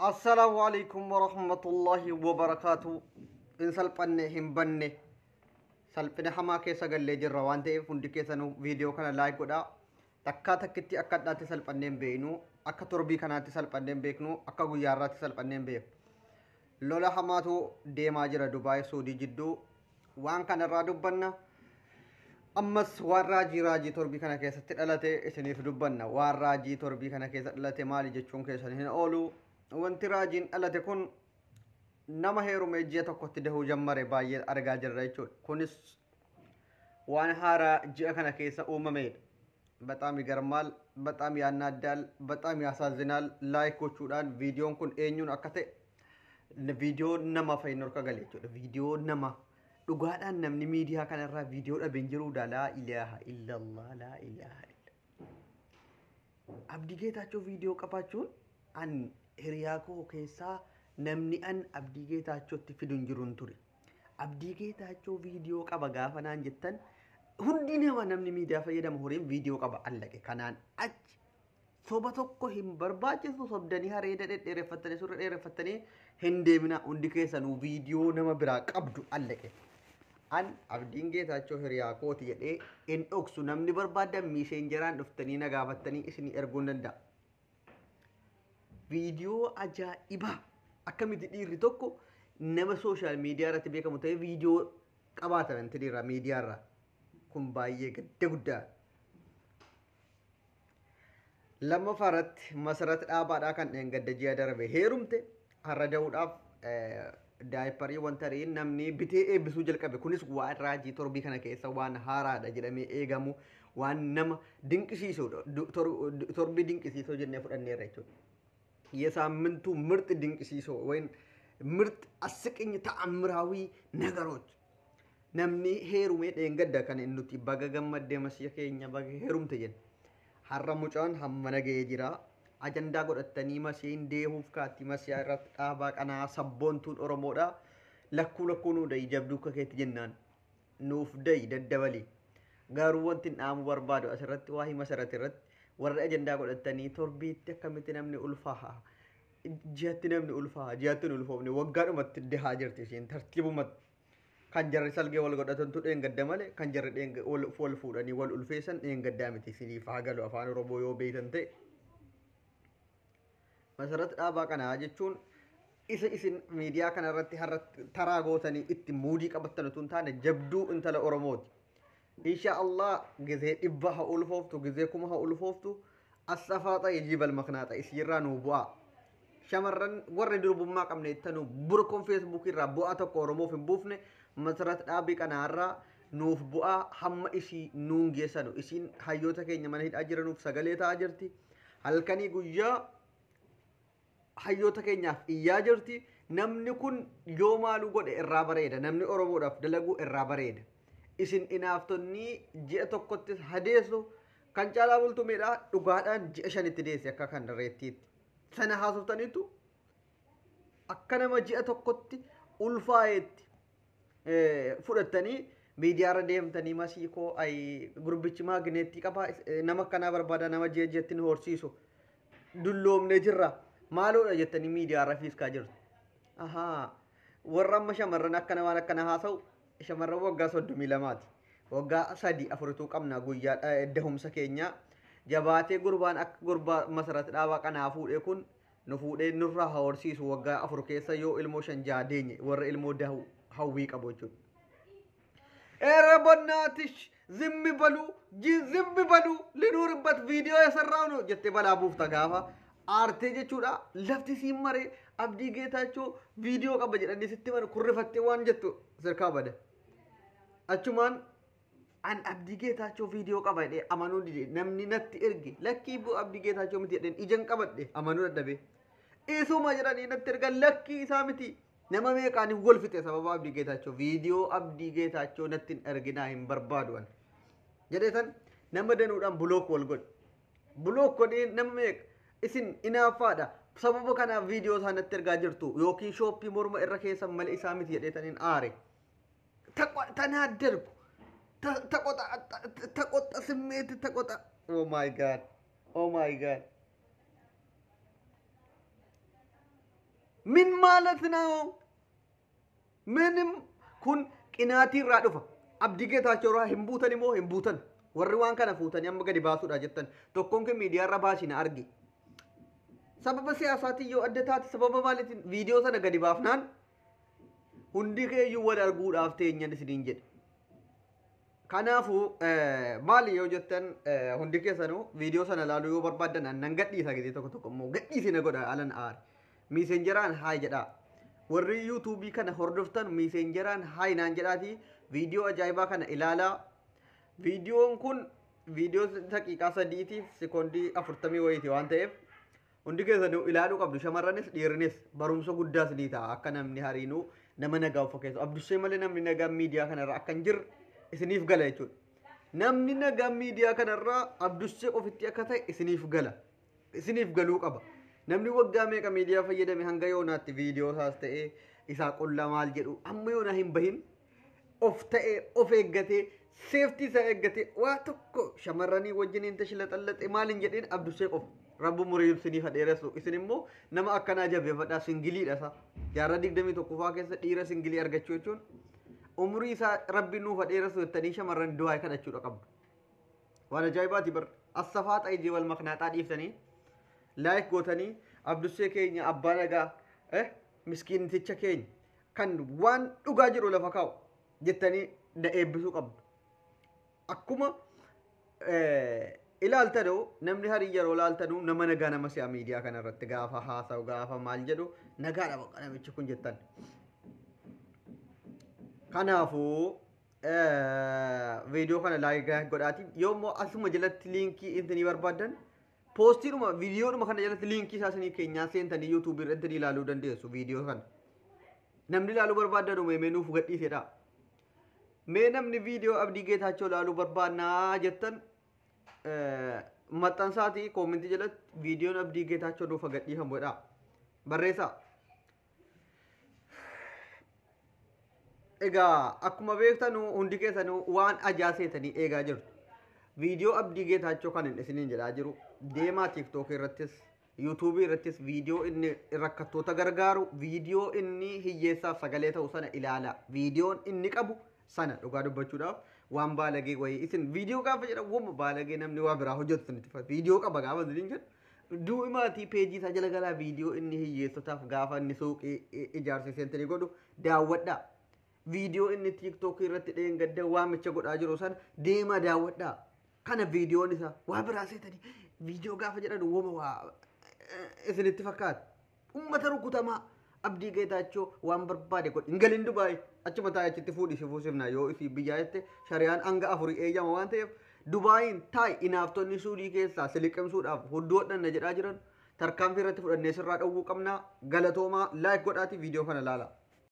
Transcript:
Assalaamu alaikum warahmatullahi wabarakaatu. Hin salphanne, hin banne. Salphina hamaa keessa gallee jirra waan ta'eef hundi keessanuu viidiyoo kana like godhaa. Takkaa takkitti akka addaatti salphannee hin beeknu, akka torbii kanaatti salphannee hin beeknu, akka guyyaa irraatti salphannee hin beeknu. Lola hamaatu deemaa jira Dubaay Suudii jidduu. Waan kanarraa dubbanna. Ammas waan raajii raajii torbii kana keessatti dhalate isiniif dubbanna. Waan raajii torbii kana keessa dhalate maali jechuun keessan hin oolu. Wanti raajiin dhalate kun nama heerumee ji'a tokkotti dahuu jammare baay'ee argaa jirra jechuudha. Kunis waan haaraa ji'a kana keessa uumamedha. በጣም ይገርማል፣ በጣም ያናዳል፣ በጣም ያሳዝናል። Like gochuudhaan viidiyoon kun eenyuun akka ta'e viidiyoo nama fayyinu harka gale jechuudha. Viidiyoo nama dhugaadhaan namni miidiyaa kanarraa viidiyoo dhabe hin jiruudha. Laa ilaaha illallah, laa ilaaha illa. Abdii Geetaachoo viidiyoo qabaachuun an hiriyaa koo keessaa namni an Abdii Geetaachootti fidu hin jiru hin ture. Abdii Geetaachoo viidiyoo qaba gaafa naan jettan hundi nama namni miidiyaa fayyadamu horiin viidiyoo qaba allaqe. Kanaan achi soba tokko hin barbaachisu, sobdanii hareeda dhedheereffattanii surra dheereffattanii hin deemina, hundi keessanuu viidiyoo nama biraa qabdu allaqe. An Abdiin Geetaachoo hiriyaa kooti jedhee hin dhoksu, namni barbaadan Messengeraan dhuftanii na gaafattanii isinii erguu hin danda'a. Viidiyoo ajaa'ibaa akkamitti dhiirri tokko nama social media irratti beekamu ta'ee viidiyoo qabaata wanti dhiirraa miidiyaa irraa kun baay'ee gadda guddaa. Lammaffaa irratti Masarat Dhaabaadhaa kan dheengadda ji'a darbe heerumte har'a da'uudhaaf diaperii wanta ri'in namni bitee eebbisuu jalqabe. Kunis waan raajii torbii kana keessa waan haaraadha jedhamee eegamu, waan nama dinqisiisudha. Torbii dinqisiisoo jennee fudhanneerra jechuudha. የሳምንቱ ምርጥ ድንቅሲሶ ወይም ምርጥ አስቂኝ ተአምራዊ ነገሮች namni heerumee dheengadda kan nuti baga gammaddee masiya keenya baga heerumte jenna. Har'a mucaan hammana ga'ee jira. Ajandaa godhattanii masiin deehuuf kaatti masiyaa irratti dhaabaa qanaa sabboontuun Oromoodha. Lakkuu lakkuu nuu da'i jabduu akka keetti jennaan. Nuuf da'i daddabali. Garuu wanti hin dhaamu barbaadu asirratti waa hima Masarat irratti warra ajandaa godhattanii torbiitti akkamitti namni ulfaaha. Ji'atti namni ulfaaha, ji'atti hin ulfoofne, waggaadhumatti dahaa jirti isheen tartiibumatti. Kan jarri salgee wal godhatantu dheengadda malee kan jarri wal fuudhanii wal ulfeessan dheengaddaa miti, isiniif haa galu afaan Oromoo yoo beektan ta'e. Masarat Dhaabaa kanaa jechuun isa isin miidiyaa kanarratti har'a taraa gootanii itti muudii qabattan utuu hin taane jabduu intala Oromooti. Insha Allah gizee 100 haa ulfooftu, gizee 1000 haa ulfooftu, assafaaxa yajibal maknaaxa isiirraa nuu bu'aa. Shamarran warri durbummaa qabne ittanuu burkoon Facebookii irraa bu'aa tokko Oromoof hin buufne, Masarat Dhaabii kanaarraa nuuf bu'aa hamma isii nuun geessanu. Isiin hayyoota keenya mana hidhaa jiranuuf sagalee ta'aa jirti. Halkanii guyyaa hayyoota keenyaaf iyyaa jirti. Namni kun yoo maaluu godhe irraa bareeda. Namni Oromoodhaaf dalagu irraa bareeda. Isin inaaftonni ji'a tokkotti hadeessu kan caalaa bultumeedha, dhugaadhaan ji'a 5tti deesse akka kan reettiitti. Sana haasoftaniitu akka nama ji'a tokkotti ulfaa'eetti fudhattanii miidiyaarra deemtanii masii koo ay gurbichi maagneettii qabaa, nama akkanaa barbaada, nama ji'a ji'atti nu horsiisu, dulloomnee jirra maaloodha jettanii miidiyaarra fiiskaa jirtu. Ahaa, warra amma shamarran akkana waan akkana haasa'u shamarran waggaa 32ti. Waggaa 3 4tu qabna guyyaa dahumsa keenya. Jabaatee gurbaan akka gurbaa Masarat Dhaabaa kanaa fuudhee kun nu fuudhee nurraa haa horsiisu, waggaa 4 keessa yoo ilmoo 5 6 deenye warra ilmoo dahu hawwii qabu jechuudha. ኧረ በእናትሽ ዝም በሉ ዝም በሉ ልኑርበት ቪዲዮ የሰራው ነው jettee balaa buufta gaafa aartee jechuudha. Lafti siin maree Abdii Geetaachoo viidiyoo qaba jedhanii sitti manu kurrifattee waan jettu sirkaa bada. Achumaan an Abdii Geetaachoo viidiyoo qaba jedhee amanuu dide, namni natti erge lakkii bu'u Abdii Geetaachoo miti jedheen ijaan qabadhe amanuu dadhabe. Isuma jedhanii natti ergan, lakkii isaa miti. Nama meeqaan wal fixe sababa Abdii Geetaachoo. Viidiyoo Abdii Geetaachoo natti hin erginaa, hin barbaadu an. Jedhee san nama danuudhaan block wal godhe. Block godhee nama meeqa isin inaaffaadha. Sababa kanaaf viidiyoo isaa natti ergaa jirtu yookiin shooppii morma irra keessan malee isaa miti jedhee taniin aare. ተናደድኩ። ተቆጣ፣ ስሜት ተቆጣ። Oh my God, oh my God. Min ማለት ነው? Minim kun qinaatii irraa dhufa. Abdii Geetaachoo irraa hin buutan immoo hin buutan. Warri waan kana fuutanii amma gadi baasuudha jettan. Tokkoon kun miidiyaa irra baasina argi. Sababa siyaasaatiin yoo adda taate, sababa maaliitiin viidiyoo sana gadi baafnaan hundi keeyyuu wal arguudhaaf teenyan isiniin jedhe. Kanaafuu maali yoo jettan, hundi keessanuu viidiyoo sana ilaaluu yoo barbaaddan annan gadhiisa, gisee tokko tokko immoo gadhiisina godha alan aari. Messengeraan hi jedhaa. Warri YouTubeii kana hordoftan Messengeraan hi naan jedhaati viidiyoo ajaa'ibaa kana ilaalaa. Viidiyoon kun viidiyoo daqiiqaa 3 fi sekoondii 40 wayiiti waan ta'eef hundi keessanuu ilaaluu qabdu, shamarranis dhiirrinis barumsa guddaas ni ta'a. Akka namni hariinuu nama nagaa of fakkeessu, Abdussee malee namni nagaa miidiyaa kanarra akka hin jirre isiniif gala jechuudha. Namni nagaa miidiyaa kanarraa Abdussee qofitti akka ta'e isiniif gala. Isiniif galuu qaba. Namni waggaa meeqa miidiyaa fayyadame hanga yoonaatti viidiyoo isaas ta'ee isaa qullaa maal jedhu amma yoonaa hin bahin, of ta'ee, of eeggatee, safety isaa eeggatee, waa tokko shamarranii wajjin hin tashilaxallaxe maal hin jedhin, Abdussee qofa. Rabbi umurii isiniif haa dheeressu. Isin immoo nama akkanaa jabeeffadhaa, singleiidha isa. Jaarraa 21ffaa keessa dhiira single argachuu jechuun umurii isaa Rabbi nuuf haa dheeressu jettanii shamarran du'aa kadhachuudha qabdu. Waan ajaa'ibaati bar. Assafaa xayijii wal maknaaxaa dhiiftanii like gootanii Abdussee keenya, abbaa nagaa, miskiinticha keenya kan waan dhugaa jiru lafa kaa'u jettanii na eebbisuu qabdu. Akkuma ilaaltanuu namni harii yeroo ilaaltanuu nama nagaa nama si'a miidiyaa kanarratti gaafa haasa'u, gaafa maal jedhu, nagaadha baqa namichi kun jettan. Kanaafuu viidiyoo kana like godhaati. Yoo immoo asuma jalatti linkii intinii barbaaddan, postiidhuma viidiyoodhuma kana jalatti linkii isaa isinii keenyaa seentanii YouTubeii irratti ilaaluu dandeessu viidiyoo kana. Namni ilaaluu barbaaddan mee nuuf gadhiisedha. Mee namni viidiyoo Abdii Geetaachoo ilaaluu barbaannaa jettan maxxansaatii commentii jalatti viidiyoon Abdii Geetaachoo nuuf gadhiifamu jedha. Barreessaa. Egaa akkuma beektan hundi keessanuu waan ajaa seetanii eegaa jirtu. Viidiyoo Abdii Geetaachoo kan hin isiniin jedhaa jiru deemaa TikTokii irrattis YouTubeii irrattis viidiyoo inni rakkattoota gargaaru, viidiyoo inni hiyyeessaaf sagalee ta'u sana ilaala. Viidiyoon inni qabu sana dhugaa dubbachuudhaaf waan baalagee wayii isin viidiyoo gaafa jedhan wama baalagee namni waa biraa hojjetu isinitti fakkaata. Viidiyoo qaba gaafa isiniin jedhu, du'imaatii peejii isaa jala galaa, viidiyoo inni hiyyeessotaaf gaafa inni suuqii ijaarsisee godhu daawwadhaa. Viidiyoo inni TikTokii irratti dheengadda waamicha godhaa jiru sana deemaa daawwadhaa. Kana viidiyoon isaa waa biraa seetanii viidiyoo gaafa jedhan wama waa isinitti fakkaata. Uummata rukutamaa Abdii Geetaachoo waan barbaade godhi. Hin galin Dubaay, achuma taa'ee achitti fuudhi si fuusifna yoo isii biyyaa jette, shariyaan hanga 4 eeyyama waan ta'eef Dubaayin taa'i. Inaaftonni Suudii keessaa siliqimsuudhaaf hudduu hodhanna jedhaa jiran tarkaanfii irratti fudhannee sirraa dhowwuu qabnaa. Galatoomaa, like godhaati viidiyoo kana ilaala.